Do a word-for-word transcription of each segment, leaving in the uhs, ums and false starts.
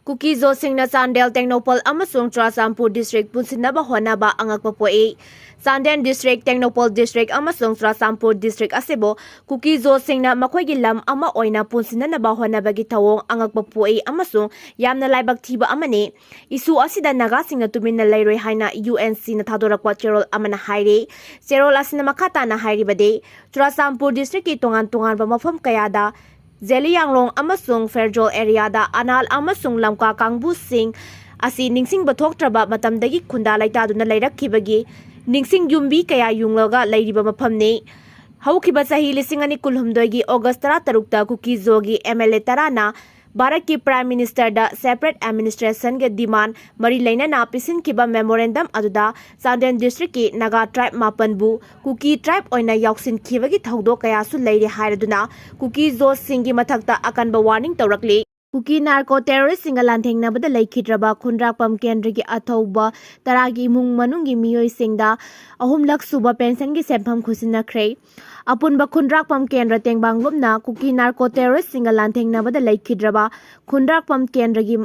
ꯀꯨꯀꯤ-ꯖꯣꯁꯤꯡꯅ ꯆꯥꯟꯗꯦꯜ, ꯇꯦꯡꯅꯧꯄꯜ ꯑꯃꯁꯨꯡ ꯆꯨꯔꯥꯆꯥꯟꯄꯨꯔ district ꯄꯨꯟꯁꯤꯟꯅꯕ ꯍꯣꯠꯅꯕ ꯑꯉꯛꯄ ꯄꯣꯛꯏ꯫ ꯆꯥꯟꯗꯦꯜ district, ꯇꯦꯡꯅꯧꯄꯜ district ꯑꯃꯁꯨꯡ ꯆꯨꯔꯥꯆꯥꯟꯄꯨꯔ district ꯑꯁꯤꯕꯨ ꯀꯨꯀꯤ-ꯖꯣꯁꯤꯡꯅ ꯃꯈꯣꯏꯒꯤ ꯂꯝ ꯑꯃ ꯑꯣꯏꯅ ꯄꯨꯟꯁꯤꯟꯅꯅꯕ ꯍꯣꯠꯅꯕꯒꯤ ꯊꯧꯑꯣꯡ ꯑꯉꯛꯄ ꯄꯣꯛꯏ ꯑꯃꯁꯨꯡ ꯌꯥꯝꯅ ꯂꯥꯏꯕꯛ ꯊꯤꯕ ꯑꯃꯅꯤ꯫ Issue ꯑꯁꯤꯗ ꯅꯥꯒꯥꯁꯤꯡꯅ ꯇꯨꯃꯤꯟꯅ ꯂꯩꯔꯣꯏ ꯍꯥꯏꯅ UNCꯅ ꯊꯥꯗꯣꯔꯛꯄ ꯆꯦꯔꯣꯜ ꯑꯃꯅ ꯍꯥꯏꯔꯤ꯫ ꯆꯦꯔꯣꯜ ꯑꯁꯤꯅ ꯃꯈꯥ ꯇꯥꯅ ꯍꯥꯏꯔꯤꯕꯗꯤ, ꯆꯨꯔꯥꯆꯥꯟꯄꯨꯔ districtꯀꯤ ꯇꯣꯉꯥꯟ ꯇꯣꯉꯥꯟꯕ ꯃꯐꯝ ꯀꯌꯥꯗ ꯖꯦꯂꯤꯌꯥꯡꯂꯣꯡ ꯑꯃꯁꯨꯡ ꯐꯦꯔꯖꯣꯜ areaꯗ ꯑꯅꯥꯜ ꯑꯃꯁꯨꯡ ꯂꯝꯀꯥ ꯀꯥꯡꯕꯨꯁꯤꯡ ꯑꯁꯤ ꯅꯤꯡꯁꯤꯡꯕ ꯊꯣꯛꯇ꯭ꯔꯕ ꯃꯇꯝꯗꯒꯤ ꯈꯨꯟꯗꯥ ꯂꯩꯇꯥꯗꯨꯅ ꯂꯩꯔꯛꯈꯤꯕꯒꯤ ꯅꯤꯡꯁꯤꯡ ꯌꯨꯝꯕꯤ ꯀꯌꯥ ꯌꯨꯡꯂꯒ ꯂꯩꯔꯤꯕ ꯃꯐꯝꯅꯤ꯫ ꯍꯧꯈꯤꯕ ꯆꯍꯤ ꯂꯤꯁꯤꯡ ꯑꯅꯤ ꯀꯨꯟꯍꯨꯝꯗꯣꯏꯒꯤ August ꯇꯔꯥꯇꯔꯨꯛꯇ ꯀꯨꯀꯤ-ꯖꯣꯒꯤ MLA ꯇꯔꯥꯅ ꯚꯥꯔꯠꯀꯤ Prime Ministerꯗ separate administrationꯒꯤ demand ꯃꯔꯤ ꯂꯩꯅꯅ ꯄꯤꯁꯤꯟꯈꯤꯕ memorandum ꯑꯗꯨꯗ ꯆꯥꯟꯗꯦꯜ districtꯀꯤ ꯅꯥꯒꯥ tribe ꯃꯥꯄꯟꯕꯨ ꯀꯨꯀꯤ tribe ꯑꯣꯏꯅ ꯌꯥꯎꯁꯤꯟꯈꯤꯕꯒꯤ ꯊꯧꯗꯣꯛ ꯀꯌꯥꯁꯨ ꯂꯩꯔꯤ ꯍꯥꯏꯔꯗꯨꯅ ꯀꯨꯀꯤ-ꯖꯣꯁꯤꯡꯒꯤ ꯃꯊꯛꯇ ꯑꯀꯟꯕ warning ꯇꯧꯔꯛꯂꯤ꯫ ꯀꯨꯀꯤ narco terroristꯁꯤꯡꯒ ꯂꯥꯟꯊꯦꯡꯅꯕꯗ ꯂꯩꯈꯤꯗ꯭ꯔꯕ ꯈꯨꯟꯗ꯭ꯔꯥꯛꯄꯝ ꯀꯦꯟꯗ꯭ꯔꯒꯤ ꯑꯊꯧꯕ ꯇꯔꯥꯒꯤ ꯏꯃꯨꯡ ꯃꯅꯨꯡꯒꯤ ꯃꯤꯑꯣꯏꯁꯤꯡꯗ ꯑꯍꯨꯝꯂꯛ ꯁꯨꯕ pensionꯒꯤ ꯁꯦꯟꯐꯝ ꯈꯨꯠꯁꯤꯟꯅꯈ꯭ꯔꯦ꯫ ꯑꯄꯨꯟꯕ ꯈꯨꯟꯗ꯭ꯔꯥꯛꯄꯝ ꯀꯦꯟꯗ꯭ꯔ ꯇꯦꯡꯕꯥꯡꯂꯨꯞꯅ ꯀꯨꯀꯤ narco terroristꯁꯤꯡꯒ ꯂꯥꯟꯊꯦꯡꯅꯕꯗ ꯂꯩꯈꯤꯗ꯭ꯔꯕ ꯈꯨꯟꯗ꯭ꯔꯥꯛꯄꯝ ꯀꯦꯟꯗ꯭ꯔꯒꯤ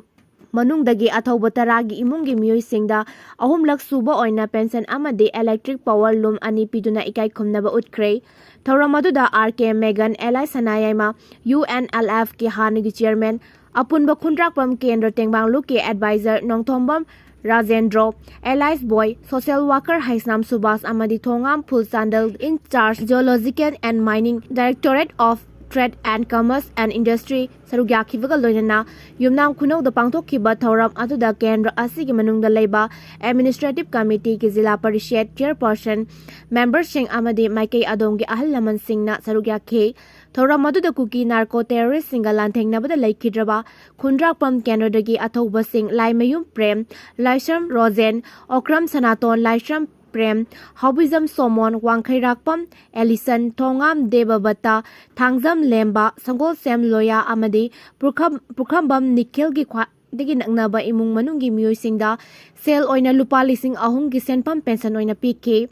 ꯃꯅꯨꯡꯗꯒꯤ ꯑꯊꯧꯕ ꯇꯔꯥꯒꯤ ꯏꯃꯨꯡꯒꯤ ꯃꯤꯑꯣꯏꯁꯤꯡꯗ ꯑꯍꯨꯝꯂꯛ ꯁꯨꯕ ꯑꯣꯏꯅ pension ꯑꯃꯗꯤ electric power loom ꯑꯅꯤ ꯄꯤꯗꯨꯅ ꯏꯀꯥꯏ ꯈꯨꯝꯅꯕ ꯎꯠꯈ꯭ꯔꯦ꯫ ꯊꯧꯔꯝ ꯑꯗꯨꯗ R K Megan, alias ꯁꯅꯥꯌꯥꯏꯃ, UNLFꯀꯤ ꯍꯥꯟꯅꯒꯤ chairman, ꯑꯄꯨꯟꯕ ꯈꯨꯟꯗ꯭ꯔꯥꯛꯄꯝ ꯀꯦꯟꯗ꯭ꯔ ꯇꯦꯡꯕꯥꯡꯂꯨꯞꯀꯤ advisor ꯅꯣꯡꯊꯣꯝꯕꯝ ꯔꯥꯖꯦꯟꯗ꯭ꯔꯣ, alias ꯕꯣꯏ, social worker ꯍꯩꯁꯅꯥꯝ ꯁꯨꯕꯥꯁ ꯑꯃꯗꯤ ꯊꯣꯉꯥꯝ ꯐꯨꯜ Chandel in charge Geological and Mining, Directorate of Trade and Commerce and Industry ꯁꯔꯨꯛ ꯌꯥꯈꯤꯕꯒ ꯂꯣꯏꯅꯅ ꯌꯨꯝꯅꯥꯝ ꯈꯨꯅꯧꯗ ꯄꯥꯡꯊꯣꯛꯈꯤꯕ ꯊꯧꯔꯝ ꯑꯗꯨꯗ ꯀꯦꯟꯗ꯭ꯔ ꯑꯁꯤꯒꯤ ꯃꯅꯨꯡꯗ ꯂꯩꯕ administrative committeeꯒꯤ ꯖꯤꯂꯥ ꯄꯔꯤꯁꯗ chairperson, memberꯁꯤꯡ ꯑꯃꯗꯤ ꯃꯥꯏꯀꯩ ꯑꯗꯣꯝꯒꯤ ꯑꯍꯜ ꯂꯃꯟꯁꯤꯡꯅ ꯁꯔꯨꯛ ꯌꯥꯈꯤ꯫ ꯊꯧꯔꯝ ꯑꯗꯨꯗ ꯀꯨꯀꯤ narco terroristꯁꯤꯡꯒ ꯂꯥꯟꯊꯦꯡꯅꯕꯗ ꯂꯩꯈꯤꯗ꯭ꯔꯕ ꯈꯨꯟꯗ꯭ꯔꯥꯛꯄꯝ ꯀꯦꯟꯗ꯭ꯔꯗꯒꯤ ꯑꯊꯧꯕꯁꯤꯡ ꯂꯥꯏꯃꯌꯨꯝ ꯄ꯭ꯔꯦꯝ, ꯂꯥꯏꯁ꯭ꯔꯝ ꯔꯣꯖꯦꯟ, ꯑꯣꯀ꯭ꯔꯝ ꯁꯅꯥꯇꯣꯟ, ꯂꯥꯏꯁ꯭ꯔꯝ ꯄ꯭ꯔꯦꯝ, ꯍꯥꯎꯕꯤꯖꯝ ꯁꯣꯃꯣꯟ, ꯋꯥꯡꯈꯩꯔꯥꯛꯄꯝ ꯑꯦꯂꯤꯁꯟ, ꯊꯣꯉꯥꯝ ꯗꯦꯕꯕꯇ, ꯊꯥꯡꯖꯝ ꯂꯦꯝꯕ, ꯁꯪꯒꯣꯜꯁꯦꯝ ꯂꯣꯌꯥ ꯑꯃꯗꯤ ꯄꯨꯈꯝ-, ꯄꯨꯈ꯭ꯔꯝꯕꯝ ꯅꯤꯈꯤꯜꯒꯤ ꯈ꯭ꯋꯥꯏꯗꯒꯤ ꯅꯛꯅꯕ ꯏꯃꯨꯡ ꯃꯅꯨꯡꯒꯤ ꯃꯤꯑꯣꯏꯁꯤꯡꯗ ꯁꯦꯜ ꯑꯣꯏꯅ ꯂꯨꯄꯥ ꯂꯤꯁꯤꯡ ꯑꯍꯨꯝꯒꯤ ꯁꯦꯟꯐꯝ pension ꯑꯣꯏꯅ ꯄꯤꯈꯤ꯫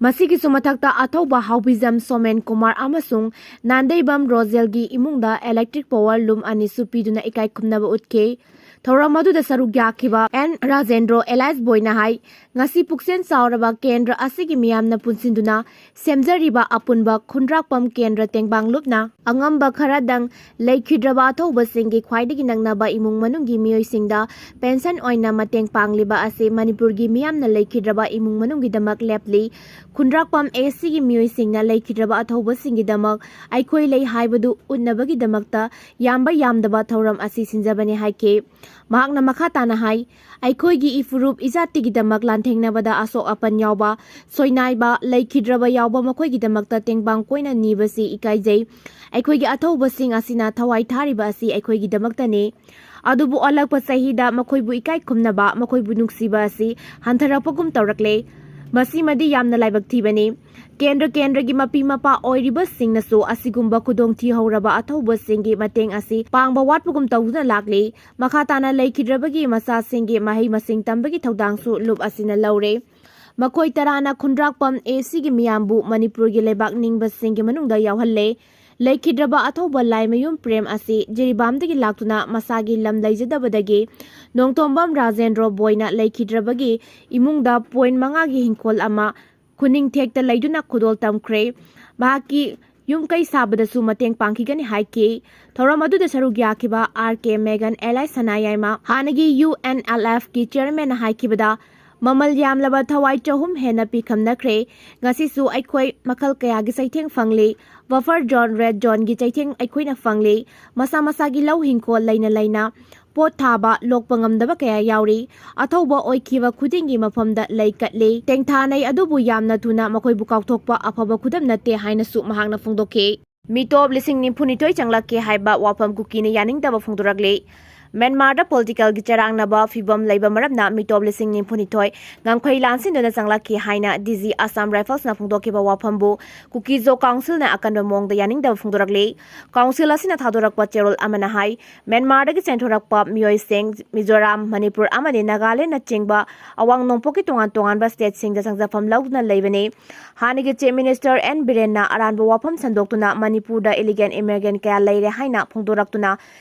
ꯃꯁꯤꯒꯤꯁꯨ ꯃꯊꯛꯇ ꯑꯊꯧꯕ ꯍꯥꯎꯕꯤꯖꯝ ꯁꯣꯃꯦꯟ ꯀꯨꯃꯥꯔ ꯑꯃꯁꯨꯡ ꯅꯥꯟꯗꯩꯕꯝ ꯔꯣꯖꯦꯜꯒꯤ ꯏꯃꯨꯡꯗ electric power loom ꯑꯅꯤꯁꯨ ꯄꯤꯗꯨꯅ ꯏꯀꯥꯏ ꯈꯨꯝꯅꯕ ꯎꯠꯈꯤ꯫ ꯊꯧꯔꯝ ꯑꯗꯨꯗ ꯁꯔꯨꯛ ꯌꯥꯈꯤꯕ ꯑꯦꯟ ꯔꯥꯖꯦꯟꯗ꯭ꯔꯣ ꯑꯦꯂꯥꯏꯁ ꯕꯣꯏꯅ ꯍꯥꯏ, ꯉꯁꯤ ꯄꯨꯛꯆꯦꯜ ꯆꯥꯎꯔꯕ ꯀꯦꯟꯗ꯭ꯔ ꯑꯁꯤꯒꯤ ꯃꯤꯌꯥꯝꯅ ꯄꯨꯟꯁꯤꯟꯗꯨꯅ ꯁꯦꯝꯖꯔꯤꯕ ꯑꯄꯨꯟꯕ ꯈꯨꯟꯗ꯭ꯔꯥꯛꯄꯝ ꯀꯦꯟꯗ꯭ꯔ ꯇꯦꯡꯕꯥꯡ ꯂꯨꯞꯅ ꯑꯉꯝꯕ ꯈꯔꯗꯪ ꯂꯩꯈꯤꯗ꯭ꯔꯕ ꯑꯊꯧꯕꯁꯤꯡꯒꯤ ꯈ꯭ꯋꯥꯏꯗꯒꯤ ꯅꯛꯅꯕ ꯏꯃꯨꯡ ꯃꯅꯨꯡꯒꯤ ꯃꯤꯑꯣꯏꯁꯤꯡꯗ pension ꯑꯣꯏꯅ ꯃꯇꯦꯡ ꯄꯥꯡꯂꯤꯕ ꯑꯁꯤ ꯃꯅꯤꯄꯨꯔꯒꯤ ꯃꯤꯌꯥꯝꯅ ꯂꯩꯈꯤꯗ꯭ꯔꯕ ꯏꯃꯨꯡ ꯃꯅꯨꯡꯒꯤꯗꯃꯛ ꯂꯦꯞꯂꯤ꯫ ꯈꯨꯟꯗ꯭ꯔꯥꯛꯄꯝ ACꯒꯤ ꯃꯤꯑꯣꯏꯁꯤꯡꯅ ꯂꯩꯈꯤꯗ꯭ꯔꯕ ꯑꯊꯧꯕꯁꯤꯡꯒꯤꯗꯃꯛ ꯑꯩꯈꯣꯏ ꯂꯩ ꯍꯥꯏꯕꯗꯨ ꯎꯠꯅꯕꯒꯤꯗꯃꯛꯇ ꯌꯥꯝꯕ ꯌꯥꯝꯗꯕ ꯊꯧꯔꯝ ꯑꯁꯤ ꯁꯤꯟꯖꯕꯅꯤ ꯍꯥꯏꯈꯤ꯫ ꯃꯍꯥꯛꯅ ꯃꯈꯥ ꯇꯥꯅ ꯍꯥꯏ, ꯑꯩꯈꯣꯏꯒꯤ ꯏꯐꯨꯔꯨꯞ ꯏꯖꯥꯇꯤꯒꯤꯗꯃꯛ ꯂꯥꯟꯊꯦꯡꯅꯕꯗ ꯑꯁꯣꯛ ꯑꯄꯟ ꯌꯥꯎꯕ, ꯁꯣꯏꯅꯥꯏꯕ, ꯂꯩꯈꯤꯗ꯭ꯔꯕ ꯌꯥꯎꯕ ꯃꯈꯣꯏꯒꯤꯗꯃꯛꯇ ꯇꯦꯡꯕꯥꯡ ꯀꯣꯏꯅ ꯅꯤꯕꯁꯤ ꯏꯀꯥꯏꯖꯩ꯫ ꯑꯩꯈꯣꯏꯒꯤ ꯑꯊꯧꯕꯁꯤꯡ ꯑꯁꯤꯅ ꯊꯋꯥꯏ ꯊꯥꯔꯤꯕ ꯑꯁꯤ ꯑꯩꯈꯣꯏꯒꯤꯗꯃꯛꯇꯅꯤ꯫ ꯑꯗꯨꯕꯨ ꯑꯣꯜꯂꯛꯄ ꯆꯍꯤꯗ ꯃꯈꯣꯏꯕꯨ ꯏꯀꯥꯏ ꯈꯨꯝꯅꯕ, ꯃꯈꯣꯏꯕꯨ ꯅꯨꯡꯁꯤꯕ ꯑꯁꯤ ꯍꯟꯊꯔꯛꯄꯒꯨꯝ ꯇꯧꯔꯛꯂꯦ꯫ ꯃꯁꯤꯃꯗꯤ ꯌꯥꯝꯅ ꯂꯥꯏꯕꯛ ꯊꯤꯕꯅꯤ꯫ ꯀꯦꯟꯗ꯭ꯔ ꯀꯦꯟꯗ꯭ꯔꯒꯤ ꯃꯄꯤ ꯃꯄꯥ ꯑꯣꯏꯔꯤꯕꯁꯤꯡꯅꯁꯨ ꯑꯁꯤꯒꯨꯝꯕ ꯈꯨꯗꯣꯡ ꯊꯤꯍꯧꯔꯕ ꯑꯊꯧꯕꯁꯤꯡꯒꯤ ꯃꯇꯦꯡ ꯑꯁꯤ ꯄꯥꯡꯕ ꯋꯥꯠꯄꯒꯨꯝ ꯇꯧꯗꯨꯅ ꯂꯥꯛꯂꯤ꯫ ꯃꯈꯥ ꯇꯥꯅ ꯂꯩꯈꯤꯗ꯭ꯔꯕꯒꯤ ꯃꯆꯥꯁꯤꯡꯒꯤ ꯃꯍꯩ ꯃꯁꯤꯡ ꯇꯝꯕꯒꯤ ꯊꯧꯗꯥꯡꯁꯨ ꯂꯨꯞ ꯑꯁꯤꯅ ꯂꯧꯔꯦ꯫ ꯃꯈꯣꯏ ꯇꯔꯥꯅ ꯈꯨꯟꯗ꯭ꯔꯥꯛꯄꯝ ACꯒꯤ ꯃꯤꯌꯥꯝꯕꯨ ꯃꯅꯤꯄꯨꯔꯒꯤ ꯂꯩꯕꯥꯛ ꯅꯤꯡꯕꯁꯤꯡꯒꯤ ꯃꯅꯨꯡꯗ ꯌꯥꯎꯍꯜꯂꯦ꯫ ꯂꯩꯈꯤꯗ꯭ꯔꯕ ꯑꯊꯧꯕ ꯂꯥꯏꯃꯌꯨꯝ ꯄ꯭ꯔꯦꯝ ꯑꯁꯤ ꯖꯤꯔꯤꯕꯥꯝꯗꯒꯤ ꯂꯥꯛꯇꯨꯅ ꯃꯁꯥꯒꯤ ꯂꯝ ꯂꯩꯖꯗꯕꯗꯒꯤ ꯅꯣꯡꯊꯣꯝꯕꯝ ꯔꯥꯖꯦꯟꯗ꯭ꯔꯣ ꯕꯣꯏꯅ ꯂꯩꯈꯤꯗ꯭ꯔꯕꯒꯤ ꯏꯃꯨꯡꯗ point ꯃꯉꯥꯒꯤ ꯍꯤꯡꯈꯣꯜ ꯑꯃ ꯈꯨꯅꯤꯡꯊꯦꯛꯇ ꯂꯩꯗꯨꯅ ꯈꯨꯗꯣꯜ ꯇꯝꯈ꯭ꯔꯦ꯫ ꯃꯍꯥꯛꯀꯤ ꯌꯨꯝ ꯀꯩ ꯁꯥꯕꯗꯁꯨ ꯃꯇꯦꯡ ꯄꯥꯡꯈꯤꯒꯅꯤ ꯍꯥꯏꯈꯤ꯫ ꯊꯧꯔꯝ ꯑꯗꯨꯗ ꯁꯔꯨꯛ ꯌꯥꯈꯤꯕ ꯑꯥꯔ ꯀꯦ ꯃꯦꯒꯟ ꯑꯦꯂꯥꯏ ꯁꯅꯥꯌꯥꯏꯃ, ꯍꯥꯟꯅꯒꯤ UNLFꯀꯤ chairmanꯅ ꯍꯥꯏꯈꯤꯕꯗ, ꯃꯃꯜ ꯌꯥꯝꯂꯕ ꯊꯋꯥꯏ ꯆꯍꯨꯝ ꯍꯦꯟꯅ ꯄꯤꯈꯝꯅꯈ꯭ꯔꯦ꯫ ꯉꯁꯤꯁꯨ ꯑꯩꯈꯣꯏ ꯃꯈꯜ ꯀꯌꯥꯒꯤ ꯆꯩꯊꯦꯡ ꯐꯪꯂꯤ꯫ Buffer zone, red zoneꯒꯤ ꯆꯩꯊꯦꯡ ꯑꯩꯈꯣꯏꯅ ꯐꯪꯂꯤ꯫ ꯃꯁꯥ ꯃꯁꯥꯒꯤ ꯂꯧ ꯍꯤꯡꯈꯣꯜ ꯂꯩꯅ ꯂꯩꯅ ꯄꯣꯠ ꯊꯥꯕ, ꯂꯣꯛꯄ ꯉꯝꯗꯕ ꯀꯌꯥ ꯌꯥꯎꯔꯤ꯫ ꯑꯊꯧꯕ ꯑꯣꯏꯈꯤꯕ ꯈꯨꯗꯤꯡꯒꯤ ꯃꯐꯝꯗ ꯂꯩ ꯀꯠꯂꯤ꯫ ꯇꯦꯡꯊꯥꯅꯩ, ꯑꯗꯨꯕꯨ ꯌꯥꯝꯅ ꯊꯨꯅ ꯃꯈꯣꯏꯕꯨ ꯀꯥꯎꯊꯣꯛꯄ ꯑꯐꯕ ꯈꯨꯗꯝ ꯅꯠꯇꯦ ꯍꯥꯏꯅꯁꯨ ꯃꯍꯥꯛꯅ ꯐꯣꯡꯗꯣꯛꯈꯤ꯫ ꯃꯤꯇꯣꯞ ꯂꯤꯁꯤꯡ ꯅꯤꯐꯨꯅꯤꯊꯣꯏ ꯆꯪꯂꯛꯀꯦ ꯍꯥꯏꯕ ꯋꯥꯐꯝ ꯀꯨꯀꯤꯅ ꯌꯥꯅꯤꯡꯗꯕ ꯐꯣꯡꯗꯣꯔꯛꯂꯤ꯫ ꯃ꯭ꯌꯥꯟꯃꯥꯔꯗ ꯄꯣꯂꯤꯇꯤꯀꯦꯜꯒꯤ ꯆꯔꯥꯡꯅꯕ ꯐꯤꯕꯝ ꯂꯩꯕ ꯃꯔꯝꯅ ꯃꯤꯇꯣꯞ ꯂꯤꯁꯤꯡ ꯅꯤꯐꯨꯅꯤꯊꯣꯏ ꯉꯝꯈꯩ ꯂꯥꯟꯁꯤꯟꯗꯨꯅ ꯆꯪꯂꯛꯈꯤ ꯍꯥꯏꯅ ꯗꯤ ꯖꯤ ꯑꯁꯥꯝ ꯔꯥꯏꯐꯜꯁꯅ ꯐꯣꯡꯗꯣꯛꯈꯤꯕ ꯋꯥꯐꯝꯕꯨ ꯀꯨꯀꯤ-ꯖꯣ ꯀꯥꯎꯟꯁꯤꯜꯅ ꯑꯀꯟꯕ ꯃꯑꯣꯡꯗ ꯌꯥꯅꯤꯡꯗꯕ ꯐꯣꯡꯗꯣꯔꯛꯂꯤ꯫ ꯀꯥꯎꯟꯁꯤꯜ ꯑꯁꯤꯅ ꯊꯥꯗꯣꯔꯛꯄ ꯆꯦꯔꯣꯜ ꯑꯃꯅ ꯍꯥꯏ, ꯃ꯭ꯌꯥꯟꯃꯥꯔꯗꯒꯤ ꯆꯦꯟꯊꯣꯔꯛꯄ ꯃꯤꯑꯣꯏꯁꯤꯡ ꯃꯤꯖꯣꯔꯥꯝ, ꯃꯅꯤꯄꯨꯔ ꯑꯃꯗꯤ ꯅꯥꯒꯥꯂꯦꯟꯗꯅꯆꯤꯡꯕ ꯑꯋꯥꯡ ꯅꯣꯡꯄꯣꯛꯀꯤ ꯇꯣꯉꯥꯟ ꯇꯣꯉꯥꯟꯕ ꯁ꯭ꯇꯦꯠꯁꯤꯡꯗ ꯆꯪꯖꯐꯝ ꯂꯧꯗꯨꯅ ꯂꯩꯕꯅꯤ꯫ ꯍꯥꯟꯅꯒꯤ ꯆꯤꯐ ꯃꯤꯅꯤꯁꯇꯔ ꯑꯦꯟ ꯕꯤꯔꯦꯟꯅ ꯑꯔꯥꯟꯕ ꯋꯥꯐꯝ ꯁꯟꯗꯣꯛꯇꯨꯅ ꯃꯅꯤꯄꯨꯔꯗ ꯏꯂꯤꯒꯦꯜ ꯏꯃꯤꯒ꯭ꯔꯦꯟꯠ ꯀꯌꯥ ꯂꯩꯔꯦ ꯍꯥꯏꯅ ꯐꯣꯡꯗꯣꯔꯛꯇꯨꯅ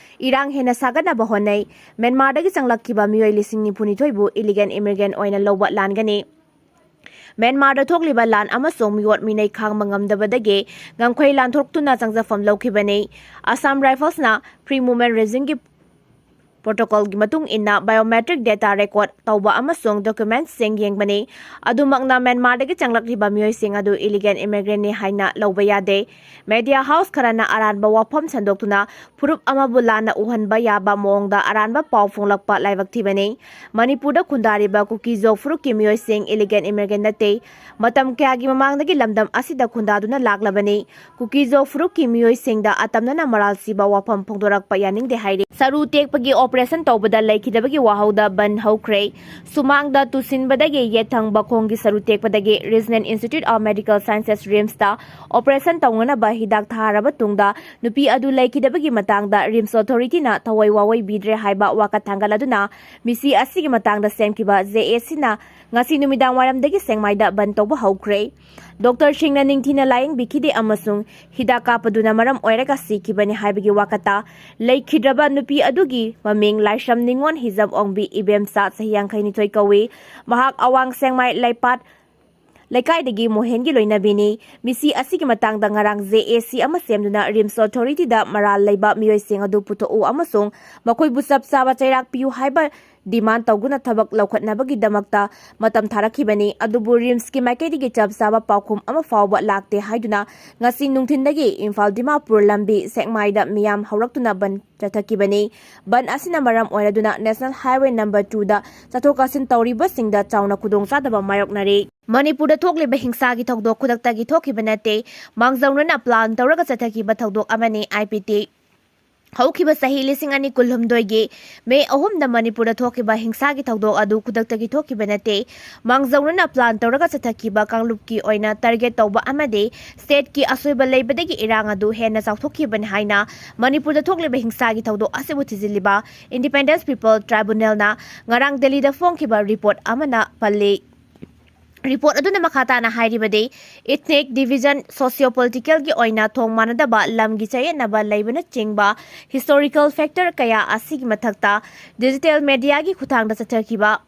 ꯏꯔꯥꯡ ꯍꯦꯟꯅ ꯁꯥꯒꯠꯅꯕ ꯍꯣꯠꯅꯩ꯫ ꯃ꯭ꯌꯥꯟꯃꯥꯔꯗꯒꯤ ꯆꯪꯂꯛꯈꯤꯕ ꯃꯤꯑꯣꯏ ꯂꯤꯁꯤꯡ ꯅꯤꯐꯨꯅꯤꯊꯣꯏꯕꯨ ꯏꯂꯤꯒꯦꯜ ꯏꯃꯤꯒ꯭ꯔꯦꯟꯠ ꯑꯣꯏꯅ ꯂꯧꯕ ꯂꯥꯟꯒꯅꯤ꯫ ꯃ꯭ꯌꯥꯟꯃꯥꯔꯗ ꯊꯣꯛꯂꯤꯕ ꯂꯥꯟ ꯑꯃꯁꯨꯡ ꯃꯤꯑꯣꯠ ꯃꯤꯅꯩ ꯈꯥꯡꯕ ꯉꯝꯗꯕꯗꯒꯤ ꯉꯝꯈꯩ ꯂꯥꯟꯊꯣꯛꯇꯨꯅ ꯆꯪꯖꯐꯝ ꯂꯧꯈꯤꯕꯅꯤ꯫ ꯑꯁꯥꯝ ꯔꯥꯏꯐꯜꯁꯅ ꯐ꯭ꯔꯤ ꯃꯨꯚꯃꯦꯟꯠ ꯔꯦꯖꯤꯝꯒꯤ ꯄ꯭ꯔꯣꯇꯣꯀꯣꯜꯒꯤ ꯃꯇꯨꯡ ꯏꯟꯅ ꯕꯥꯏꯑꯣꯃꯦꯇ꯭ꯔꯤꯛ ꯗꯦꯇꯥ ꯔꯦꯀꯣꯔꯗ ꯇꯧꯕ ꯑꯃꯁꯨꯡ ꯗꯣꯀ꯭ꯌꯨꯃꯦꯟꯠꯁꯤꯡ ꯌꯦꯡꯕꯅꯤ꯫ ꯑꯗꯨꯃꯛꯅ ꯃ꯭ꯌꯥꯟꯃꯥꯔꯗꯒꯤ ꯆꯪꯂꯛꯂꯤꯕ ꯃꯤꯑꯣꯏꯁꯤꯡ ꯑꯗꯨ ꯏꯂꯤꯒꯦꯜ ꯏꯃꯤꯒ꯭ꯔꯦꯟꯠꯅꯤ ꯍꯥꯏꯅ ꯂꯧꯕ ꯌꯥꯗꯦ꯫ ꯃꯦꯗꯤꯌꯥ ꯍꯥꯎꯁ ꯈꯔꯅ ꯑꯔꯥꯟꯕ ꯋꯥꯐꯝ ꯁꯟꯗꯣꯛꯇꯨꯅ ꯐꯨꯔꯨꯞ ꯑꯃꯕꯨ ꯂꯥꯟꯅ ꯎꯍꯟꯕ ꯌꯥꯕ ꯃꯑꯣꯡꯗ ꯑꯔꯥꯟꯕ ꯄꯥꯎ ꯐꯣꯡꯂꯛꯄ ꯂꯥꯏꯕꯛ ꯊꯤꯕꯅꯤ꯫ ꯃꯅꯤꯄꯨꯔꯗ ꯈꯨꯟꯗꯥꯔꯤꯕ ꯀꯨꯀꯤ-ꯖꯣ ꯐꯨꯔꯨꯞꯀꯤ ꯃꯤꯑꯣꯏꯁꯤꯡ ꯏꯂꯤꯒꯦꯜ ꯏꯃꯤꯒ꯭ꯔꯦꯟꯠ ꯅꯠꯇꯦ꯫ ꯃꯇꯝ ꯀꯌꯥꯒꯤ ꯃꯃꯥꯡꯗꯒꯤ ꯂꯝꯗꯝ ꯑꯁꯤꯗ ꯈꯨꯟꯗꯥꯗꯨꯅ ꯂꯥꯛꯂꯕꯅꯤ꯫ ꯀꯨꯀꯤ-ꯖꯣ ꯐꯨꯔꯨꯞꯀꯤ ꯃꯤꯑꯣꯏꯁꯤꯡꯗ ꯑꯇꯝꯅꯅ ꯃꯔꯥꯜ ꯁꯤꯕ ꯋꯥꯐꯝ ꯐꯣꯡꯗꯣꯔꯛꯄ ꯌꯥꯅꯤꯡꯗꯦ ꯍꯥꯏꯔꯤ꯫ ꯁꯔꯨ ꯇꯦꯛꯄꯒꯤ ꯑꯣꯄꯔꯦꯁꯟ ꯇꯧꯕꯗ ꯂꯩꯈꯤꯗꯕꯒꯤ ꯋꯥꯍꯧꯗ ꯕꯟꯗ ꯍꯧꯈ꯭ꯔꯦ꯫ ꯁꯨꯃꯥꯡꯗ ꯇꯨꯁꯤꯟꯕꯗꯒꯤ ꯌꯦꯠ ꯊꯪꯕ ꯈꯣꯡꯒꯤ ꯁꯔꯨ ꯇꯦꯛꯄꯗꯒꯤ regional institute of medical sciences, ꯔꯤꯝꯁꯇ ꯑꯣꯄꯔꯦꯁꯟ ꯇꯧꯅꯅꯕ ꯍꯤꯗꯥꯛ ꯊꯥꯔꯕ ꯇꯨꯡꯗ ꯅꯨꯄꯤ ꯑꯗꯨ ꯂꯩꯈꯤꯗꯕꯒꯤ ꯃꯇꯥꯡꯗ ꯔꯤꯝꯁ ꯑꯣꯊꯣꯔꯤꯇꯤꯅ ꯊꯋꯥꯏ ꯋꯥꯋꯣꯏꯕꯤꯗ꯭ꯔꯦ ꯍꯥꯏꯕ ꯋꯥꯀꯠ ꯊꯥꯡꯒꯠꯂꯗꯨꯅ ꯃꯤꯁꯤ ꯑꯁꯤꯒꯤ ꯃꯇꯥꯡꯗ ꯁꯦꯝꯈꯤꯕ ꯖꯦ ꯑꯦ ꯁꯤꯅ ꯉꯁꯤ ꯅꯨꯃꯤꯗꯥꯡ ꯋꯥꯏꯔꯝꯗꯒꯤ ꯁꯦꯛꯃꯥꯏꯗ ꯕꯟꯗ ꯇꯧꯕ ꯍꯧꯈ꯭ꯔꯦ꯫ ꯗꯣꯛꯇꯔꯁꯤꯡꯅ ꯅꯤꯡꯊꯤꯅ ꯂꯥꯌꯦꯡꯕꯤꯈꯤꯗꯦ ꯑꯃꯁꯨꯡ ꯍꯤꯗꯥꯛ ꯀꯥꯞꯄꯗꯨꯅ ꯃꯔꯝ ꯑꯣꯏꯔꯒ ꯁꯤꯈꯤꯕꯅꯤ ꯍꯥꯏꯕꯒꯤ ꯋꯥꯀꯠꯇ ꯂꯩꯈꯤꯗ꯭ꯔꯕ ꯅꯨꯄꯤ ꯑꯗꯨꯒꯤ ꯃꯃꯤꯡ ꯂꯥꯏꯁ꯭ꯔꯝ ꯅꯤꯉꯣꯜ ꯍꯤꯖꯝ ꯑꯣꯡꯕꯤ ꯏꯕꯦꯝꯆꯥ, ꯆꯍꯤ ꯌꯥꯡꯈꯩ ꯅꯤꯊꯣꯏ ꯀꯧꯏ꯫ ꯃꯍꯥꯛ ꯑꯋꯥꯡ ꯁꯦꯛꯃꯥꯏ ꯂꯩꯄꯥꯠ ꯂꯩꯀꯥꯏꯗꯒꯤ ꯃꯣꯍꯦꯟꯒꯤ ꯂꯣꯏꯅꯕꯤꯅꯤ꯫ ꯃꯤꯁꯤ ꯑꯁꯤꯒꯤ ꯃꯇꯥꯡꯗ ꯉꯔꯥꯡ ꯖꯦ ꯑꯦ ꯁꯤ ꯑꯃ ꯁꯦꯝꯗꯨꯅ ꯔꯤꯝꯁ ꯑꯣꯊꯣꯔꯤꯇꯤꯗ ꯃꯔꯥꯜ ꯂꯩꯕ ꯃꯤꯑꯣꯏꯁꯤꯡ ꯑꯗꯨ ꯄꯨꯊꯣꯛꯎ ꯑꯃꯁꯨꯡ ꯃꯈꯣꯏꯕꯨ ꯆꯞ ꯆꯥꯕ ꯆꯩꯔꯥꯛ ꯄꯤꯌꯨ ꯍꯥꯏꯕ ꯗꯤꯃꯥꯟ ꯇꯧꯗꯨꯅ ꯊꯕꯛ ꯂꯧꯈꯠꯅꯕꯒꯤꯗꯃꯛꯇ ꯃꯇꯝ ꯊꯥꯔꯛꯈꯤꯕꯅꯤ꯫ ꯑꯗꯨꯕꯨ ꯔꯤꯝꯁꯀꯤ ꯃꯥꯏꯀꯩꯗꯒꯤ ꯆꯞ ꯆꯥꯕ ꯄꯥꯎꯈꯨꯝ ꯑꯃ ꯐꯥꯎꯕ ꯂꯥꯛꯇꯦ ꯍꯥꯏꯗꯨꯅ ꯉꯁꯤ ꯅꯨꯡꯊꯤꯟꯗꯒꯤ ꯏꯝꯐꯥꯜ ꯗꯤꯃꯥꯄꯨꯔ ꯂꯝꯕꯤ ꯁꯦꯛꯃꯥꯏꯗ ꯃꯤꯌꯥꯝ ꯍꯧꯔꯛꯇꯨꯅ ꯕꯟꯗ ꯆꯠꯊꯈꯤꯕꯅꯤ꯫ ꯕꯟꯗ ꯑꯁꯤꯅ ꯃꯔꯝ ꯑꯣꯏꯔꯗꯨꯅ ꯅꯦꯁꯅꯦꯜ ꯍꯥꯏꯋꯦ ꯅꯝꯕꯔ ꯇꯨꯗ ꯆꯠꯊꯣꯛ ꯆꯠꯁꯤꯟ ꯇꯧꯔꯤꯕꯁꯤꯡꯗ ꯆꯥꯎꯅ ꯈꯨꯗꯣꯡꯆꯥꯗꯕ ꯃꯥꯌꯣꯛꯅꯔꯤ꯫ ꯃꯅꯤꯄꯨꯔꯗ ꯊꯣꯛꯂꯤꯕ ꯍꯤꯡꯁꯥꯒꯤ ꯊꯧꯗꯣꯛ ꯈꯨꯗꯛꯇꯒꯤ ꯊꯣꯛꯈꯤꯕ ꯅꯠꯇꯦ꯫ ꯃꯥꯡꯖꯧꯅꯅ ꯄ꯭ꯂꯥꯟ ꯇꯧꯔꯒ ꯆꯠꯊꯈꯤꯕ ꯊꯧꯗꯣꯛ ꯑꯃꯅꯤ꯫ I P T. ꯍꯧꯈꯤꯕ ꯆꯍꯤ ꯂꯤꯁꯤꯡ ꯑꯅꯤ ꯀꯨꯟꯍꯨꯝꯗꯣꯏꯒꯤ ꯃꯦ ꯑꯍꯨꯝꯗ ꯃꯅꯤꯄꯨꯔꯗ ꯊꯣꯛꯈꯤꯕ ꯍꯤꯡꯁꯥꯒꯤ ꯊꯧꯗꯣꯛ ꯑꯗꯨ ꯈꯨꯗꯛꯇꯒꯤ ꯊꯣꯛꯈꯤꯕ ꯅꯠꯇꯦ꯫ ꯃꯥꯡꯖꯧꯅꯅ plan ꯇꯧꯔꯒ ꯆꯠꯊꯈꯤꯕ ꯀꯥꯡꯂꯨꯞꯀꯤ ꯑꯣꯏꯅ target ꯇꯧꯕ ꯑꯃꯗꯤ stateꯀꯤ ꯑꯁꯣꯏꯕ ꯂꯩꯕꯗꯒꯤ ꯏꯔꯥꯡ ꯑꯗꯨ ꯍꯦꯟꯅ ꯆꯥꯎꯊꯣꯛꯈꯤꯕꯅꯤ ꯍꯥꯏꯅ ꯃꯅꯤꯄꯨꯔꯗ ꯊꯣꯛꯂꯤꯕ ꯍꯤꯡꯁꯥꯒꯤ ꯊꯧꯗꯣꯛ ꯑꯁꯤꯕꯨ ꯊꯤꯖꯤꯜꯂꯤꯕ Independence People Tribunalꯅ ꯉꯔꯥꯡ ꯗꯦꯜꯂꯤꯗ ꯐꯣꯡꯈꯤꯕ report ꯑꯃꯅ ꯄꯜꯂꯤ꯫ Report ꯑꯗꯨꯅ ꯃꯈꯥ ꯇꯥꯅ ꯍꯥꯏꯔꯤꯕꯗꯤ, ethnic division, socio-politicalꯒꯤ ꯑꯣꯏꯅ ꯊꯣꯡ ꯃꯥꯟꯅꯗꯕ, ꯂꯝꯒꯤ ꯆꯌꯦꯠꯅꯕ ꯂꯩꯕꯅꯆꯤꯡꯕ historical factor ꯀꯌꯥ ꯑꯁꯤꯒꯤ ꯃꯊꯛꯇ digital mediaꯒꯤ ꯈꯨꯠꯊꯥꯡꯗ ꯆꯠꯊꯈꯤꯕ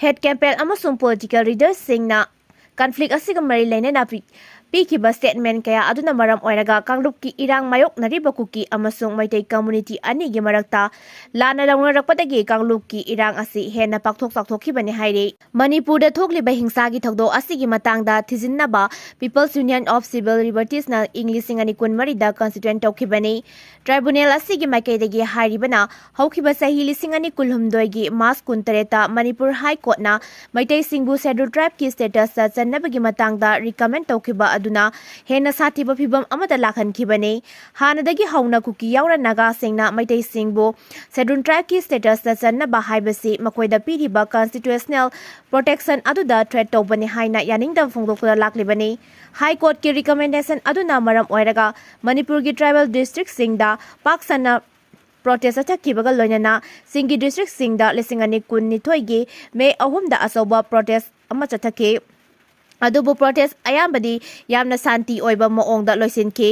hate campaign ꯑꯃꯁꯨꯡ political leaderꯁꯤꯡꯅ conflict ꯑꯁꯤꯒ ꯃꯔꯤ ꯂꯩꯅꯅ ꯄꯤ-, ꯄꯤꯈꯤꯕ statement ꯀꯌꯥ ꯑꯗꯨꯅ ꯃꯔꯝ ꯑꯣꯏꯔꯒ ꯀꯥꯡꯂꯨꯞꯀꯤ ꯏꯔꯥꯡ ꯃꯥꯌꯣꯛꯅꯔꯤꯕ ꯀꯨꯀꯤ ꯑꯃꯁꯨꯡ ꯃꯩꯇꯩ community ꯑꯅꯤꯒꯤ ꯃꯔꯛꯇ ꯂꯥꯟꯅ ꯂꯧꯅꯔꯛꯄꯗꯒꯤ ꯀꯥꯡꯂꯨꯞꯀꯤ ꯏꯔꯥꯡ ꯑꯁꯤ ꯍꯦꯟꯅ ꯄꯥꯛꯊꯣꯛ ꯆꯥꯎꯊꯣꯛꯈꯤꯕꯅꯤ ꯍꯥꯏꯔꯤ꯫ ꯃꯅꯤꯄꯨꯔꯗ ꯊꯣꯛꯂꯤꯕ ꯍꯤꯡꯁꯥꯒꯤ ꯊꯧꯗꯣꯛ ꯑꯁꯤꯒꯤ ꯃꯇꯥꯡꯗ ꯊꯤꯖꯤꯟꯅꯕ People's Union of Civil Libertiesꯅ ꯏꯪ ꯂꯤꯁꯤꯡ ꯑꯅꯤ ꯀꯨꯟꯃꯔꯤꯗ constitute ꯇꯧꯈꯤꯕꯅꯤ꯫ Tribunal ꯑꯁꯤꯒꯤ ꯃꯥꯏꯀꯩꯗꯒꯤ ꯍꯥꯏꯔꯤꯕꯅ, ꯍꯧꯈꯤꯕ ꯆꯍꯤ ꯂꯤꯁꯤꯡ ꯑꯅꯤ ꯀꯨꯟꯍꯨꯝꯗꯣꯏꯒꯤ March ꯀꯨꯟꯇꯔꯦꯠꯇ ꯃꯅꯤꯄꯨꯔ High Courtꯅ ꯃꯩꯇꯩꯁꯤꯡꯕꯨ Scheduled Tribeꯀꯤ statusꯇ ꯆꯟꯅꯕꯒꯤ ꯃꯇꯥꯡꯗ recommend ꯇꯧꯈꯤꯕ ꯑꯗꯨꯅ ꯍꯦꯟꯅ ꯁꯥꯊꯤꯕ ꯐꯤꯚꯝ ꯑꯃꯗ ꯂꯥꯛꯍꯟꯈꯤꯕꯅꯤ꯫ ꯍꯥꯟꯅꯗꯒꯤ ꯍꯧꯅ ꯀꯨꯀꯤ ꯌꯥꯎꯅ ꯅꯥꯒꯥꯁꯤꯡꯅ ꯃꯩꯇꯩꯁꯤꯡꯕꯨ Scheduled Tribeꯀꯤ statusꯇ ꯆꯟꯅꯕ ꯍꯥꯏꯕꯁꯤ ꯃꯈꯣꯏꯗ ꯄꯤꯔꯤꯕ constitutional protection ꯑꯗꯨꯗ threat ꯇꯧꯕꯅꯤ ꯍꯥꯏꯅ ꯌꯥꯅꯤꯡꯗꯕ ꯐꯣꯡꯗꯣꯛꯇꯨꯅ ꯂꯥꯛꯂꯤꯕꯅꯤ꯫ High Courtꯀꯤ recommendation ꯑꯗꯨꯅ ꯃꯔꯝ ꯑꯣꯏꯔꯒ ꯃꯅꯤꯄꯨꯔꯒꯤ tribal districtꯁꯤꯡꯗ ꯄꯥꯛ ꯁꯟꯅ protest ꯆꯠꯊꯈꯤꯕꯒ ꯂꯣꯏꯅꯅ ꯆꯤꯡꯒꯤ districtꯁꯤꯡꯗ ꯂꯤꯁꯤꯡ ꯑꯅꯤ ꯀꯨꯟꯅꯤꯊꯣꯏꯒꯤ ꯃꯦ ꯑꯍꯨꯝꯗ ꯑꯆꯧꯕ protest ꯑꯃ ꯆꯠꯊꯈꯤ꯫ ꯑꯗꯨꯕꯨ protest ꯑꯌꯥꯝꯕꯗꯤ ꯌꯥꯝꯅ ꯁꯥꯟꯇꯤ ꯑꯣꯏꯕ ꯃꯑꯣꯡꯗ ꯂꯣꯏꯁꯤꯟꯈꯤ꯫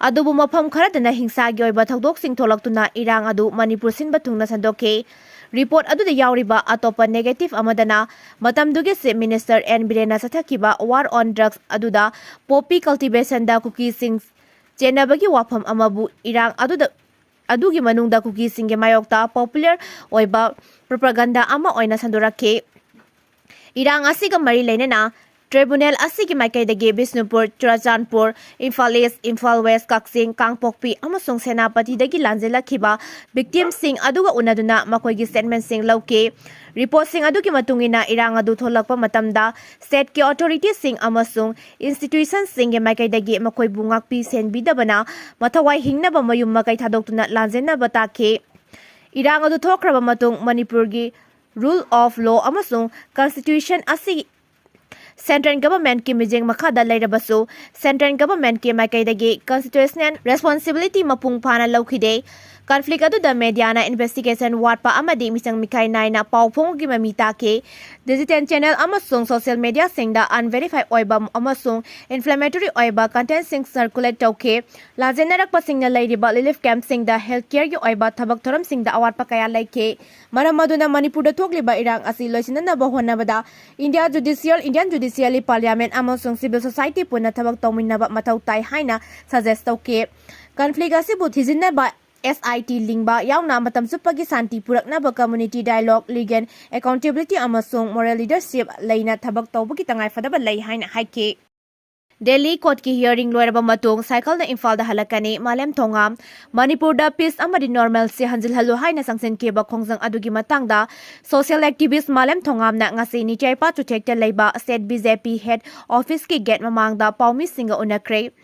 ꯑꯗꯨꯕꯨ ꯃꯐꯝ ꯈꯔꯗꯅ ꯍꯤꯡꯁꯥꯒꯤ ꯑꯣꯏꯕ ꯊꯧꯗꯣꯛꯁꯤꯡ ꯊꯣꯛꯂꯛꯇꯨꯅ ꯏꯔꯥꯡ ꯑꯗꯨ ꯃꯅꯤꯄꯨꯔ ꯁꯤꯟꯕ ꯊꯨꯡꯅ ꯁꯟꯗꯣꯛꯈꯤ꯫ Report ꯑꯗꯨꯗ ꯌꯥꯎꯔꯤꯕ ꯑꯇꯣꯞꯄ negative ꯑꯃꯗꯅ ꯃꯇꯝꯗꯨꯒꯤ Chief Minister ꯑꯦꯟ ꯕꯤꯔꯦꯟꯅ ꯆꯠꯊꯈꯤꯕ war on drugs ꯑꯗꯨꯗ poppy cultivationꯗ ꯀꯨꯀꯤꯁꯤꯡ ꯆꯦꯟꯅꯕꯒꯤ ꯋꯥꯐꯝ ꯑꯃꯕꯨ ꯏꯔꯥꯡ ꯑꯗꯨꯗ, ꯑꯗꯨꯒꯤ ꯃꯅꯨꯡꯗ ꯀꯨꯀꯤꯁꯤꯡꯒꯤ ꯃꯥꯌꯣꯛꯇ popular ꯑꯣꯏꯕ propaganda ꯑꯃ ꯑꯣꯏꯅ ꯁꯟꯗꯣꯔꯛꯈꯤ꯫ ꯏꯔꯥꯡ ꯑꯁꯤꯒ ꯃꯔꯤ ꯂꯩꯅꯅ Tribunal ꯑꯁꯤꯒꯤ ꯃꯥꯏꯀꯩꯗꯒꯤ ꯕꯤꯁꯅꯨꯄꯨꯔ, ꯆꯨꯔꯥꯆꯥꯟꯄꯨꯔ, ꯏꯝꯐꯥꯜ ꯏꯁ, ꯏꯝꯐꯥꯜ ꯋꯦꯁ, ꯀꯛꯆꯤꯡ, ꯀꯥꯡꯄꯣꯛꯄꯤ ꯑꯃꯁꯨꯡ ꯁꯦꯅꯥꯄꯇꯤꯗꯒꯤ ꯂꯥꯟꯖꯦꯜꯂꯛꯈꯤꯕ victimꯁꯤꯡ ꯑꯗꯨꯒ ꯎꯅꯗꯨꯅ ꯃꯈꯣꯏꯒꯤ statementꯁꯤꯡ ꯂꯧꯈꯤ꯫ Reportꯁꯤꯡ ꯑꯗꯨꯒꯤ ꯃꯇꯨꯡ ꯏꯟꯅ, ꯏꯔꯥꯡ ꯑꯗꯨ ꯊꯣꯛꯂꯛꯄ ꯃꯇꯝꯗ stateꯀꯤ authorityꯁꯤꯡ ꯑꯃꯁꯨꯡ institutionꯁꯤꯡꯒꯤ ꯃꯥꯏꯀꯩꯗꯒꯤ ꯃꯈꯣꯏꯕꯨ ꯉꯥꯛꯄꯤ ꯁꯦꯟꯕꯤꯗꯕꯅ ꯃꯊꯋꯥꯏ ꯍꯤꯡꯅꯕ ꯃꯌꯨꯝ ꯃꯀꯩ ꯊꯥꯗꯣꯛꯇꯨꯅ ꯂꯥꯟꯖꯦꯟꯅꯕ ꯇꯥꯈꯤ꯫ ꯏꯔꯥꯡ ꯑꯗꯨ ꯊꯣꯛꯈ꯭ꯔꯕ ꯃꯇꯨꯡ ꯃꯅꯤꯄꯨꯔꯒꯤ rule of law ꯑꯃꯁꯨꯡ constitution ꯑꯁꯤ central governmentꯀꯤ ꯃꯤꯠꯌꯦꯡ ꯃꯈꯥꯗ ꯂꯩꯔꯕꯁꯨ, central governmentꯀꯤ ꯃꯥꯏꯀꯩꯗꯒꯤ constitutional responsibility ꯃꯄꯨꯡ ꯐꯥꯅ ꯂꯧꯈꯤꯗꯦ꯫ Conflict ꯑꯗꯨꯗ mediaꯅ investigation ꯋꯥꯠꯄ ꯑꯃꯗꯤ ꯃꯤꯆꯪ ꯃꯤꯈꯥꯏ ꯅꯥꯏꯅ ꯄꯥꯎ ꯐꯣꯡꯕꯒꯤ ꯃꯃꯤ ꯇꯥꯈꯤ꯫ Digital channel ꯑꯃꯁꯨꯡ social mediaꯁꯤꯡꯗ unverified ꯑꯣꯏꯕ ꯑꯃꯁꯨꯡ inflammatory ꯑꯣꯏꯕ contentꯁꯤꯡ circulate ꯇꯧꯈꯤ꯫ ꯂꯥꯟꯖꯦꯟꯅꯔꯛꯄꯁꯤꯡꯅ ꯂꯩꯔꯤꯕ relief campꯁꯤꯡꯗ healthcareꯒꯤ ꯑꯣꯏꯕ ꯊꯕꯛ ꯊꯧꯔꯝꯁꯤꯡꯗ ꯑꯋꯥꯠꯄ ꯀꯌꯥ ꯂꯩꯈꯤ꯫ ꯃꯔꯝ ꯑꯗꯨꯅ ꯃꯅꯤꯄꯨꯔꯗ ꯊꯣꯛꯂꯤꯕ ꯏꯔꯥꯡ ꯑꯁꯤ ꯂꯣꯏꯁꯤꯟꯅꯅꯕ ꯍꯣꯠꯅꯕꯗ India Judicial, Indian Judiciary, Parliament ꯑꯃꯁꯨꯡ civil society ꯄꯨꯟꯅ ꯊꯕꯛ ꯇꯧꯃꯤꯟꯅꯕ ꯃꯊꯧ ꯇꯥꯏ ꯍꯥꯏꯅ suggest ꯇꯧꯈꯤ꯫ Conflict ꯑꯁꯤꯕꯨ ꯊꯤꯖꯤꯟꯅꯕ S I T ꯂꯤꯡꯕ ꯌꯥꯎꯅ ꯃꯇꯝ ꯆꯨꯞꯄꯒꯤ ꯁꯥꯟꯇꯤ ꯄꯨꯔꯛꯅꯕ community dialogue, legal accountability ꯑꯃꯁꯨꯡ moral leadership ꯂꯩꯅ ꯊꯕꯛ ꯇꯧꯕꯒꯤ ꯇꯉꯥꯏꯐꯗꯕ ꯂꯩ ꯍꯥꯏꯅ ꯍꯥꯏꯈꯤ꯫ ꯗꯦꯜꯂꯤ courtꯀꯤ hearing ꯂꯣꯏꯔꯕ ꯃꯇꯨꯡ cycleꯅ ꯏꯝꯐꯥꯜꯗ ꯍꯜꯂꯛꯀꯅꯤ꯫ ꯃꯥꯂꯦꯝ ꯊꯣꯉꯥꯝ꯫ ꯃꯅꯤꯄꯨꯔꯗ peace ꯑꯃꯗꯤ normalcy ꯍꯟꯖꯤꯜꯍꯜꯂꯨ ꯍꯥꯏꯅ ꯆꯪꯁꯤꯟꯈꯤꯕ ꯈꯣꯡꯖꯪ ꯑꯗꯨꯒꯤ ꯃꯇꯥꯡꯗ social activist ꯃꯥꯂꯦꯝ ꯊꯣꯉꯥꯝꯅ ꯉꯁꯤ ꯅꯤꯆꯩꯄꯥ ꯆꯨꯊꯦꯛꯇ ꯂꯩꯕ state B J P head officeꯀꯤ gate ꯃꯃꯥꯡꯗ ꯄꯥꯎꯃꯤꯁꯤꯡꯒ ꯎꯅꯈ꯭ꯔꯦ꯫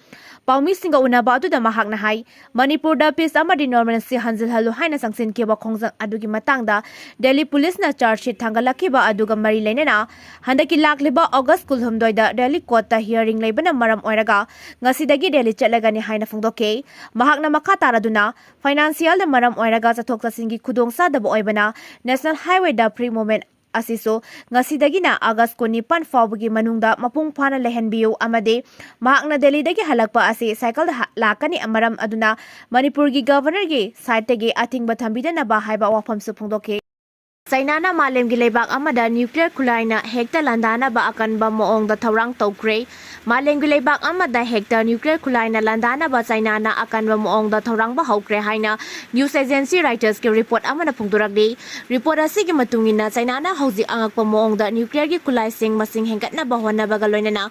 ꯄꯥꯎꯃꯤꯁꯤꯡꯒ ꯎꯅꯕ ꯑꯗꯨꯗ ꯃꯍꯥꯛꯅ ꯍꯥꯏ, ꯃꯅꯤꯄꯨꯔꯗ peace ꯑꯃꯗꯤ normalcy ꯍꯟꯖꯤꯜꯍꯜꯂꯨ ꯍꯥꯏꯅ ꯆꯪꯁꯤꯟꯈꯤꯕ ꯈꯣꯡꯖꯪ ꯑꯗꯨꯒꯤ ꯃꯇꯥꯡꯗ ꯗꯦꯜꯂꯤ ꯄꯨꯂꯤꯁꯅ charge sheet ꯊꯥꯡꯒꯠꯂꯛꯈꯤꯕ ꯑꯗꯨꯒ ꯃꯔꯤ ꯂꯩꯅꯅ ꯍꯟꯗꯛꯀꯤ ꯂꯥꯛꯂꯤꯕ August ꯀꯨꯟꯍꯨꯝꯗꯣꯏꯗ ꯗꯦꯜꯂꯤ courtꯇ hearing ꯂꯩꯕꯅ ꯃꯔꯝ ꯑꯣꯏꯔꯒ ꯉꯁꯤꯗꯒꯤ ꯗꯦꯜꯂꯤ ꯆꯠꯂꯒꯅꯤ ꯍꯥꯏꯅ ꯐꯣꯡꯗꯣꯛꯈꯤ꯫ ꯃꯍꯥꯛꯅ ꯃꯈꯥ ꯇꯥꯔꯗꯨꯅ, financialꯅ ꯃꯔꯝ ꯑꯣꯏꯔꯒ ꯆꯠꯊꯣꯛ ꯆꯠꯁꯤꯟꯒꯤ ꯈꯨꯗꯣꯡꯆꯥꯗꯕ ꯑꯣꯏꯕꯅ national highwayꯗ free movement ꯑꯁꯤꯁꯨ ꯉꯁꯤꯗꯒꯤꯅ August ꯀꯨꯟꯅꯤꯄꯥꯟ ꯐꯥꯎꯕꯒꯤ ꯃꯅꯨꯡꯗ ꯃꯄꯨꯡ ꯐꯥꯅ ꯂꯩꯍꯟꯕꯤꯌꯨ ꯑꯃꯗꯤ ꯃꯍꯥꯛꯅ ꯗꯦꯜꯂꯤꯗꯒꯤ ꯍꯜꯂꯛꯄ ꯑꯁꯤ cycleꯗ ꯍ-, ꯂꯥꯛꯀꯅꯤ, ꯃꯔꯝ ꯑꯗꯨꯅ ꯃꯅꯤꯄꯨꯔꯒꯤ governorꯒꯤ sideꯇꯒꯤ ꯑꯊꯤꯡꯕ ꯊꯝꯕꯤꯗꯅꯕ ꯍꯥꯏꯕ ꯋꯥꯐꯝꯁꯨ ꯐꯣꯡꯗꯣꯛꯈꯤ꯫ ꯆꯥꯏꯅꯥꯅ ꯃꯥꯂꯦꯝꯒꯤ ꯂꯩꯕꯥꯛ ꯑꯃꯗ nuclear ꯈꯨꯠꯂꯥꯏꯅ ꯍꯦꯛꯇ ꯂꯥꯟꯗꯥꯅꯕ ꯑꯀꯟꯕ ꯃꯑꯣꯡꯗ ꯊꯧꯔꯥꯡ ꯇꯧꯈ꯭ꯔꯦ꯫ ꯃꯥꯂꯦꯝꯒꯤ ꯂꯩꯕꯥꯛ ꯑꯃꯗ ꯍꯦꯛꯇ nuclear ꯈꯨꯠꯂꯥꯏꯅ ꯂꯥꯟꯗꯥꯅꯕ ꯆꯥꯏꯅꯥꯅ ꯑꯀꯟꯕ ꯃꯑꯣꯡꯗ ꯊꯧꯔꯥꯡꯕ ꯍꯧꯈ꯭ꯔꯦ ꯍꯥꯏꯅ news agency Reutersꯀꯤ report ꯑꯃꯅ ꯐꯣꯡꯗꯣꯔꯛꯂꯤ꯫ Report ꯑꯁꯤꯒꯤ ꯃꯇꯨꯡ ꯏꯟꯅ ꯆꯥꯏꯅꯥꯅ ꯍꯧꯖꯤꯛ ꯑꯉꯛꯄ ꯃꯑꯣꯡꯗ nuclearꯒꯤ ꯈꯨꯠꯂꯥꯏꯁꯤꯡ ꯃꯁꯤꯡ ꯍꯦꯟꯒꯠꯅꯕ ꯍꯣꯠꯅꯕꯒ ꯂꯣꯏꯅꯅ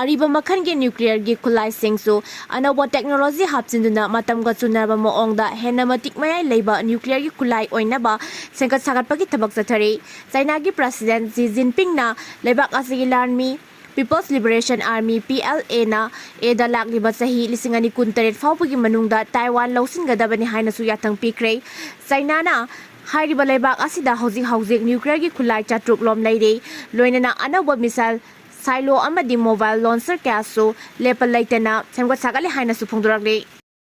ꯑꯔꯤꯕ ꯃꯈꯜꯒꯤ nuclearꯒꯤ ꯈꯨꯠꯂꯥꯏꯁꯤꯡꯁꯨ ꯑꯅꯧꯕ technology ꯍꯥꯞꯆꯤꯟꯗꯨꯅ ꯃꯇꯝꯒ ꯆꯨꯅꯔꯕ ꯃꯑꯣꯡꯗ ꯍꯦꯟꯅ ꯃꯇꯤꯛ ꯃꯌꯥꯏ ꯂꯩꯕ nuclearꯒꯤ ꯈꯨꯠꯂꯥꯏ ꯑꯣꯏꯅꯕ ꯁꯦꯝꯒꯠ ꯁꯥꯒꯠꯄꯒꯤ ꯊꯕꯛ ꯆꯠꯊꯔꯤ꯫ ꯆꯥꯏꯅꯥꯒꯤ President Xi Jinpingꯅ ꯂꯩꯕꯥꯛ ꯑꯁꯤꯒꯤ ꯂꯥꯟꯃꯤ People's Liberation Army, PLAꯅ ꯑꯦꯗ ꯂꯥꯛꯂꯤꯕ ꯆꯍꯤ ꯂꯤꯁꯤꯡ ꯑꯅꯤ ꯀꯨꯟꯇꯔꯦꯠ ꯐꯥꯎꯕꯒꯤ ꯃꯅꯨꯡꯗ ꯇꯥꯏꯋꯥꯟ ꯂꯧꯁꯤꯟꯒꯗꯕꯅꯤ ꯍꯥꯏꯅꯁꯨ ꯌꯥꯊꯪ ꯄꯤꯈ꯭ꯔꯦ꯫ ꯆꯥꯏꯅꯥꯅ ꯍꯥꯏꯔꯤꯕ ꯂꯩꯕꯥꯛ ꯑꯁꯤꯗ ꯍꯧꯖꯤꯛ ꯍꯧꯖꯤꯛ nuclearꯒꯤ ꯈꯨꯠꯂꯥꯏ ꯆꯥꯇ꯭ꯔꯨꯛ ꯂꯣꯝ ꯂꯩꯔꯤ꯫ ꯂꯣꯏꯅꯅ ꯑꯅꯧꯕ missile, silo ꯑꯃꯗꯤ mobile launcher ꯀꯌꯥꯁꯨ ꯂꯦꯞꯄ ꯂꯩꯇꯅ ꯁꯦꯝꯒꯠ ꯁꯥꯒꯠꯂꯤ ꯍꯥꯏꯅꯁꯨ ꯐꯣꯡꯗꯣꯔꯛꯂꯤ꯫